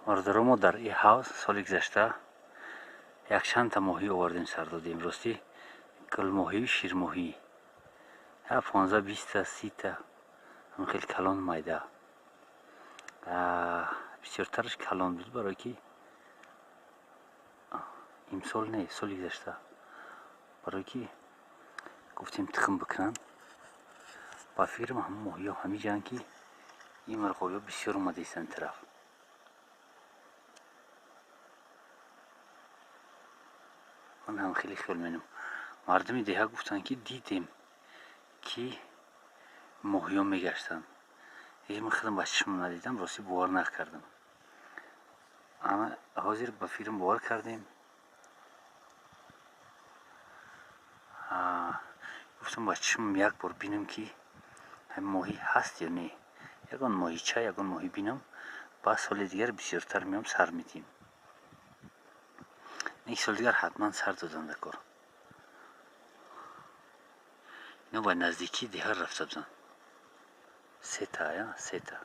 Бародаро, мо дар и ҳавз соли гузашта якчандта моҳӣ овардем, сар додем. Ростӣ, гулмоҳию ширмоҳӣ, 15, 20-та, 30-та, ҳам хеле калон, майда. Бисёртараш калон буд, барое ки имсол не, соли гузашта, барое ки гуфтем тухм бикунанд. Ба фикрам, ҳама моҳиҳо ҳамиҷаанд, ки ин мурғобиҳо бисёр омадаистанд тараф. Ман ҳам хеле хиёл менам. Мардуми деҳа гуфтанд, ки дидем, ки моҳиҳо мегаштанд. Ман худам ба чишмам надидам, ростӣ бовар накардам. Ана ҳозир ба фикрам бовар кардем. Гуфтам, ба чишмам як бор бинам, ки ҳамин моҳӣ ҳаст ё не. Ягон моҳича, ягон моҳӣ бинам, баъд соли дигар бисёртар меом, сар медиҳем. Як соли дигар ҳатман сар додам дар кор. Ино ба наздикии деҳа рафта буданд. Сета, я сета.